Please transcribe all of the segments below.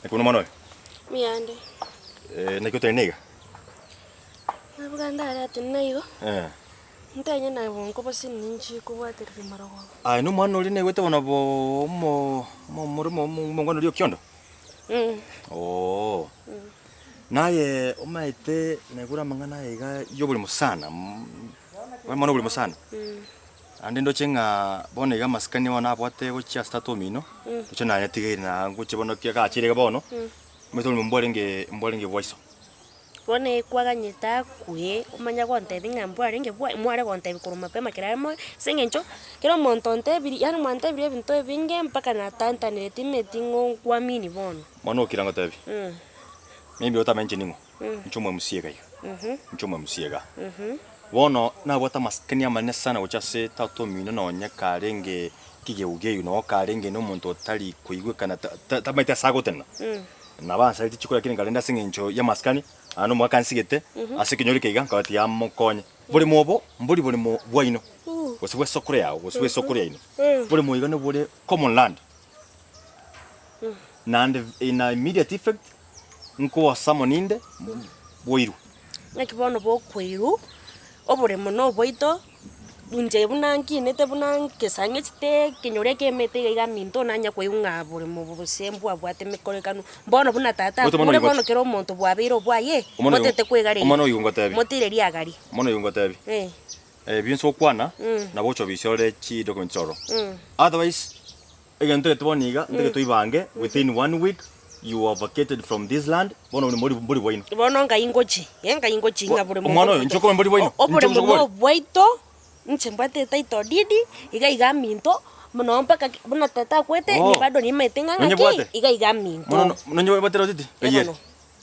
Naki buna omwana oyo? Mbuya ande. Eh, naki otenene iga? Nabuga ndaratene igo, Eh. ntenye na bonko bosini ninchi kobwatereria marogoba. Aye na omwana oria naigwete bono bo omo omomura omo omongwana oria okiondo? Oo. Naye omaete naigure amang'ana aya iga ya oborimo sana, omwana oborimo sana. Naende ndoche ng'a bono iga amasikani bono nabwate gochia ase tata omino, ndoche nayatigaire na ngochia bono ki agachire iga bono, omanyete oborimo mbwarenge mbwarenge bwa iso. Bono ekwaganyete akwe, omanye gontebia ng'a mbwarenge bwa mware gontebia korwa mapema ekero are moyo, ase eng'encho, kera omonto ontebirie yaani mwantebirie ebinto ebinge mpaka natantanire timanyeti ng'o nkuamini bono. Bono okira ngotebie, maybe otamanye inche ning'o, inche omo MC iga iga, inche omo MC iga. Bono nabwate amasikani amanene sana gochia ase tata omino nonye karenge kigeugeu noo karenge na omonto otari koigwekana ta- ta- tamaeti ase agotenena. Nabo ansaretie chikura lakini nkarenda ase eng'encho y'amasikani, naende omogaka ansigete ase ekenyoro eke iga nkaba tiga mokonye. Boremo obo mbori boremo bwaino, gose bwa esokoro yao, gose bwa esokoro yaino, boremo iga nobore common land. Naende in a immediate effect, nkoa summon inde bwoirwe. Naki bono bokoirwa, oboremo na oboito, inche buna nkinete buna nkesang'echete ekenyoro ekemete iga iga minto nanya koigwa ng'a boremo obo gose mbwabwate mekorekano, bono buna tata Oboito bono akure oigwa bono ki? kera omonto bwabeire obwaye, Omwana oyo- motete kwegareria, omwana oyo ngotebi. moteire riagari, Omwana oyo ngotebi, eh. ebi inse gokwana, nabo ogocha obisia ore chidocuments ororo. Otherwise, Egento eke bono iga ntagete toibange within one week you are vacated from this land bono oboremo mbori mbori bwaino. Bono ngai ngochi, eh ngai ngochi ng'a boremo Omwana oyo, inche okobua mbori bwaino? O- Inche oboremo okobua? nobwaito, inche mbwate etitle deed, iga iga minto, mono mpaka ki buna tata akwete, Oh. ni bado nimaete ng'a Nonye ng'aki, bwate? iga iga minto. Mono nonye obwate rotiti? Eh Gaiere. bono,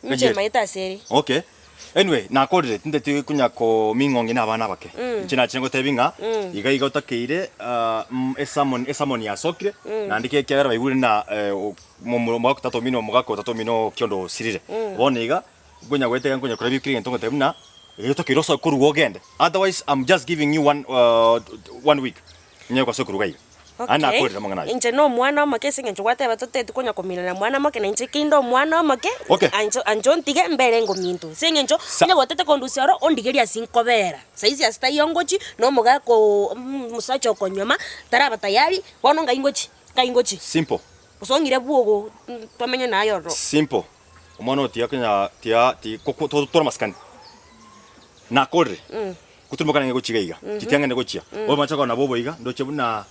inche Gaiere. maete ase ere. Okay. Anyway, nakorire, tinteti konya koming'ongia na abana abake. Inche nachire ngotebi ng'a iga iga otakeire ah, mm, esummon esummon yasokire, naende ki ekiagera baigure na eh, o- momura omogaka tata omino omogaka o tata omino okiondo osirire. Bono iga, nkonya goeta iga nkonya korabia kera egento ngotebi buna, iga otakeire osoe korwa ogende. Otherwise, I'm just giving you one one week, onye gosoa koruga iga. Aye nakorire amang'ana ayio. Inche nomwana omoke ase eng'encho gwateba toteti konya kominana mwana moke na inche kinde omwana omoke, Okay. ancho ancho ontige mbere ngominto. Ase eng'encho, Sa- onye gwatete kondusia oro, ondigerie ase nkobera. Saisi ase taiyo ngochi, na omogaka oo omosacha okonyoma, taraba tayari, bono ngai ngochi, ngai ngochi. Simple. Gose ong'ire bwogo tomenye naye ororo. Simple. Omwana oyo tiga konya tiga ti ko totware amasikani. Nakorire. Goturumoka nang'e gochia iga iga. Chitiang'e ng'ende gochia. Obomache koba nabwo obo iga, ndoche buna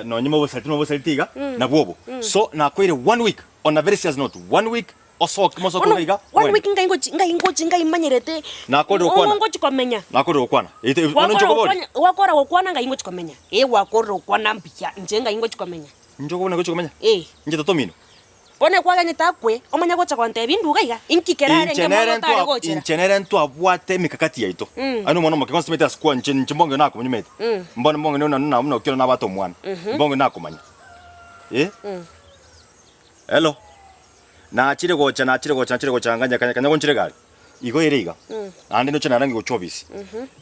nonye mobosaliti mobosaliti iga, nabwo obo. So nakoire one week, on a very serious note, one week osoke mosoke Bono iga iga, one mwende. week ngai ngochi ngai ngochi ngai manyerete Nakorire gokwana. ng'o ngochi komenya. Nakorire gokwana. Ete bono inche Gwakora okobori. gokwana gwakora gokwana ngai ngochi komenya, eh gwakorire gokwana mbuya, inche ngai ngochi komenya. Inche okobori ngai ngochi komenya? Eh. Inche tata omino. Bono ekwaganyete akwe, omanye gocha gontebia induga iga, inki Inche kerarenge nere mono otare ntwa gochera? inche nere ntwabwate emikakati yaito. Aye nomwana omoke konsi timanyete ase kwa inche inche mbonge nakomanya omanyete. Mbono mbonge nonye na buna okio nabwate omwana. Mbonge nakomanya. Eh? Hello. Nachire gocha nachire gocha nachire gocha nganye kanya kanya gonchire egari. Igo ere iga. Naende ndoche narange gocha obisi.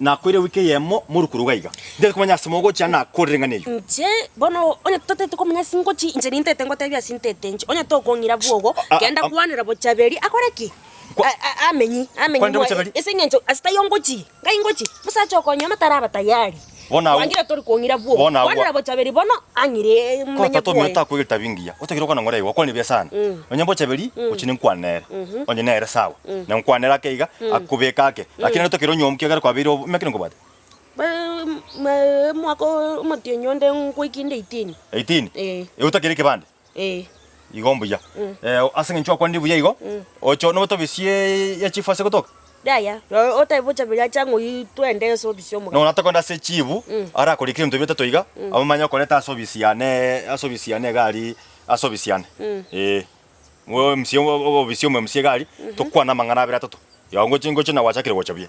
Nakoire ewiki eyemo moruku ruga iga. Ntari komanya ase mogochia nakorire ng'ana eyio. Inche bono onye totagete komanya ase ngochi, inche nintete ngotebie ase ntete inche, onye tokong'ira bwogo, Ah, ah, genda ah. kwanera bochaberi akore ki? Kwa- A- a- amenyi, amenyi Kwanera mwa- bochaberi? ase eng'encho ase taiyo ngochi, ngai ngochi, mosacha okonyoma taraba tayari. Bono agwo- Kwangire tori kong'ira bwogo, Bono agwo- kwanera bochaberi bono ang'ire Ko menye tata omino bwoye. takoigwete bingiya, otagire gokwana ng'ora igo, okwane buya sana. Onye mbochaberi, gochia ninkwane ere. Onye nere sawa. Na nkwane ere ake iga, akobeka ake. Lakini nere otagire onywomu kiagera kwabeire obo, emekero nkobwate. Omwaka omotienyi onde ngoika inde 18. 18? Eh. Igo otakire ekebande? Eh. Igo mbuya. Eh, ase eng'encho gwakwanire buya igo, oche notobisie ya chifu ase gotoka? Yaya, otabe bochaberi ache ng'a oyio twende ase obisi omogaka. Nonya tokoenda ase echifu, arakorikire ebinto bitato iga, amanye okoreta ase obisi yane, ase obisi yane iga aria, ase obisi yane. Eh. Omosie obisi omosie iga aria, tokwane amang'ana abere atato. Yago ngochi ngochi na gwachakire gocha buya.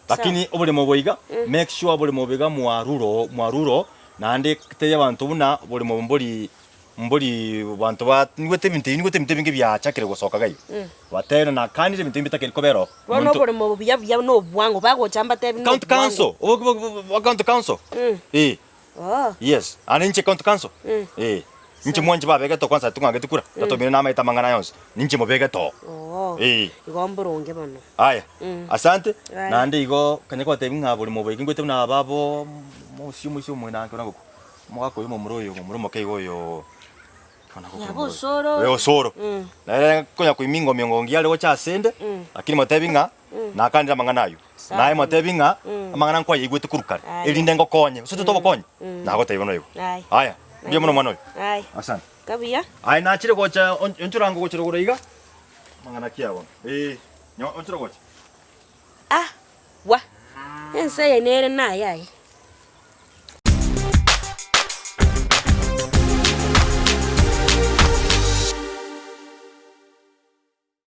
Lakini oboremo obo iga, make sure oboremo obo iga mwarure oo mwarure oo, naende tebia abanto buna oboremo obo mbori mbori banto ba nigwete ebinto ebi nigwete ebinto ebinge biachakire gosoka iga iga. Batebe nakanire ebinto ebi mbitakeri kobera oo. Bono Omonto oboremo obo buya buya na obwango, bagocha mbatebi na County obwango. council, obo obo county council, eh, Oo. yes, naende inche county council, eh. Inche mwanche babegete oo kwanza ting'angeti kura, tata omino namaete amang'ana aya onsi, ninche mobegete oo. Oo, Eeh. igo mboronge bono. Aya, asante, Aya. naende igo kanya kobatebi ng'a bori moboiki ngoete buna babo mosie omoisia omoinanke buna ngokwa, omogaka oyio omomura oyo omomura omoke iga oyoo Yaba osoro. Eh, osoro. Nere konya koimia ingomiongo ngiya are gocha asende, lakini motebi ng'a nakanire amang'ana ayio. Sawa. Naye motebi ng'a amang'ana nkwayaigwete korwa kare, Aya. erinde ngokonye, gose totogokonye, nagotebi bono igo. Aya. Aya, mbuya mono omwana oyo. Aya. Asante. Kabuya. Aye nachire gocha on- onchora ango gochera igoro iga, amang'ana ki aya bono? Eh, nyo onchora gocha. Ah! Gwa! Ense eye nere naye aye.